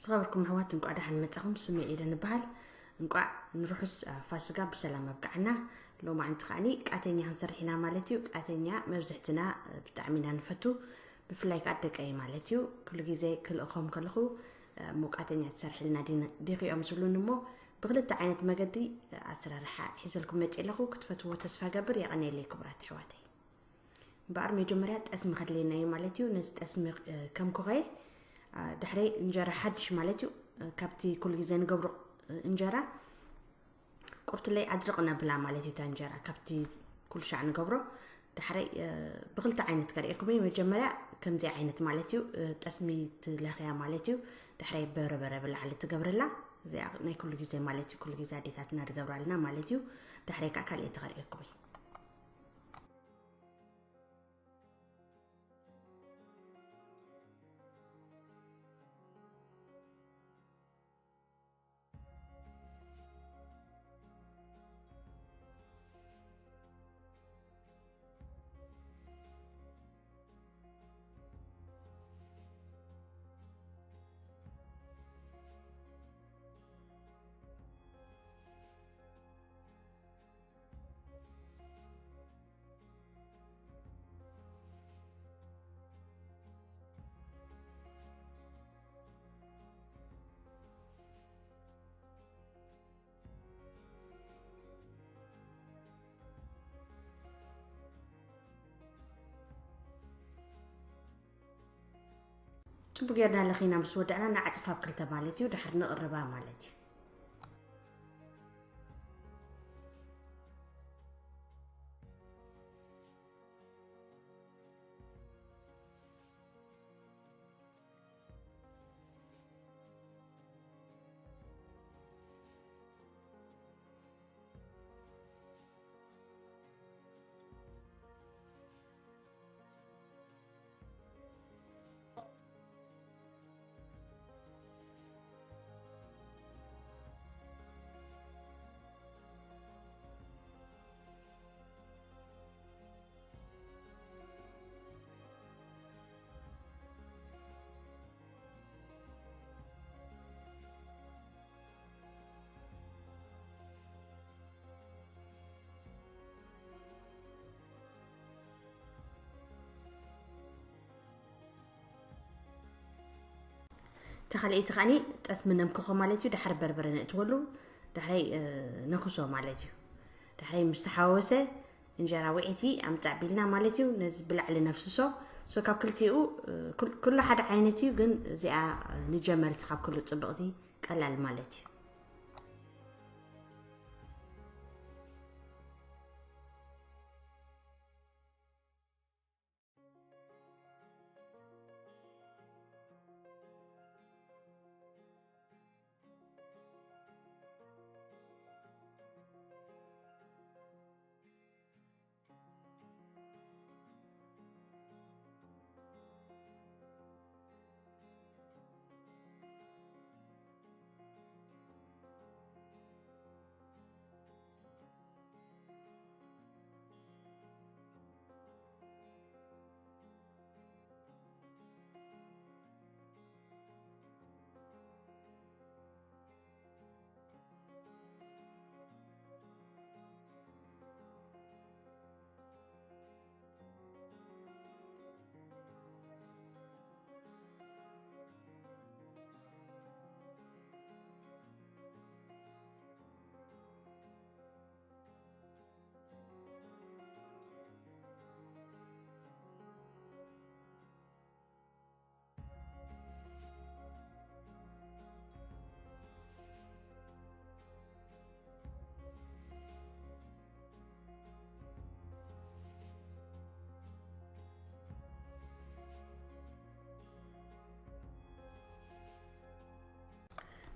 ዝኸበርኩም ኣሕዋት፣ እንቋዕ ደሓን መጻኹም። ስመይ ኤደን እበሃል። እንቋዕ ንርሑስ ፋስጋ ብሰላም ኣብቅዓና። ሎማዓንቲ ከኣኒ ቃተኛ ክንሰርሕ ኢና ማለት እዩ። ቃተኛ መብዝሕትና ብጣዕሚ ኢና ንፈቱ፣ ብፍላይ ከኣ ደቀይ ማለት እዩ። ኩሉ ግዜ ክልእኾም ከለኹ፣ እሞ ቃተኛ ትሰርሕልና ዲኺ እዮም ዝብሉኒ። እሞ ብክልተ ዓይነት መገዲ ኣሰራርሓ ሒዘልኩም መጺእ ኣለኹ። ክትፈትዎ ተስፋ ገብር። የቐንየለይ ክቡራት ኣሕዋተይ። እምበኣር መጀመርያ ጠስሚ ከድልየና እዩ ማለት እዩ። ነዚ ጠስሚ ከም ኮኸየ፣ ድሕረይ እንጀራ ሓድሽ ማለት እዩ፣ ካብቲ ኩሉ ግዜ ንገብሮ እንጀራ ቁርትለይ ኣድርቕ ነብላ ማለት እዩ። እታ እንጀራ ካብቲ ኩሉ ሻዕ ንገብሮ፣ ዳሕረይ ብክልተ ዓይነት ከርእየኩም እየ። መጀመርያ ከምዚ ዓይነት ማለት እዩ፣ ጠስሚ ትለኽያ ማለት እዩ። ዳሕረይ በርበረ ብላዕሊ ትገብርላ። እዚኣ ናይ ኩሉ ግዜ ማለት እዩ፣ ኩሉ ግዜ ኣዴታትና ዝገብራልና ማለት እዩ። ዳሕረይ ከዓ ካልእ ተኸርእየኩም እየ። ጽቡቅ ጌርና ለኺና ምስ ወዳእና ንዓጽፋ ኣብ ክልተ ማለት እዩ። ድሓር ንቕርባ ማለት እዩ። ተኻልኤቲ ከዓኒ ጠስሚ ነምክኾ ማለት እዩ። ድሓር በርበረ ነእትወሉ፣ ድሕረይ ነኽሶ ማለት እዩ። ድሕረይ ምስ ተሓወሰ እንጀራ ውዒቲ ኣምጻእ ቢልና ማለት እዩ። ነዚ ብላዕሊ ነፍስሶ። ሶ ካብ ክልቲኡ ኩሉ ሓደ ዓይነት እዩ፣ ግን እዚኣ ንጀመርቲ ካብ ኩሉ ጽብቕቲ ቀላል ማለት እዩ።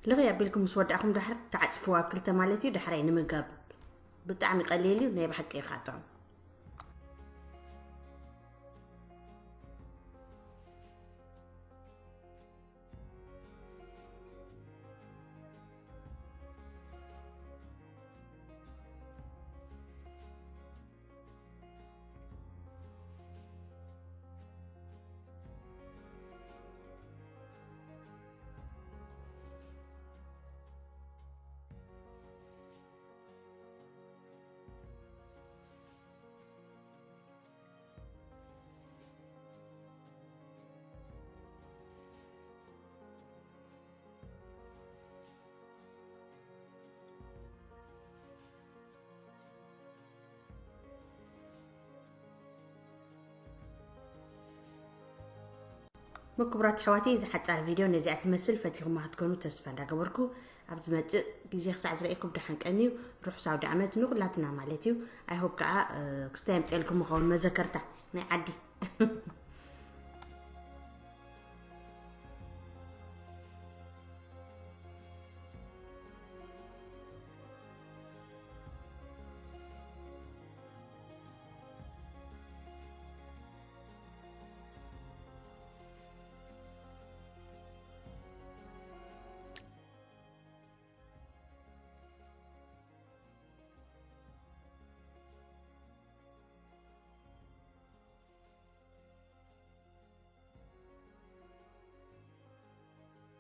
ልኽይ ኣቢልኩም ምስ ወዳእኹም ድሕር ተዓጽፍዎ ኣብ ክልተ ማለት እዩ። ድሕራይ ንምጋብ ብጣዕሚ ቀሊል እዩ። ናይ ብሓቂ እዩ ከዓ ጥዑም። ምክቡራት ኣሕዋተይ፣ እዛ ሓጻር ቪድዮ ነዚኣ ትመስል። ፈቲኹማ ክትኮኑ ተስፋ እንዳገበርኩ፣ ኣብ ዝመጽእ ግዜ ክሳዕ ዝርእየኩም ደሓን ቀንዩ። ርሑስ ኣውደ ዓመት ንኹላትና ማለት እዩ። I hope ከኣ ክስታይ የምጽኤልኩም ይኸውን መዘከርታ ናይ ዓዲ።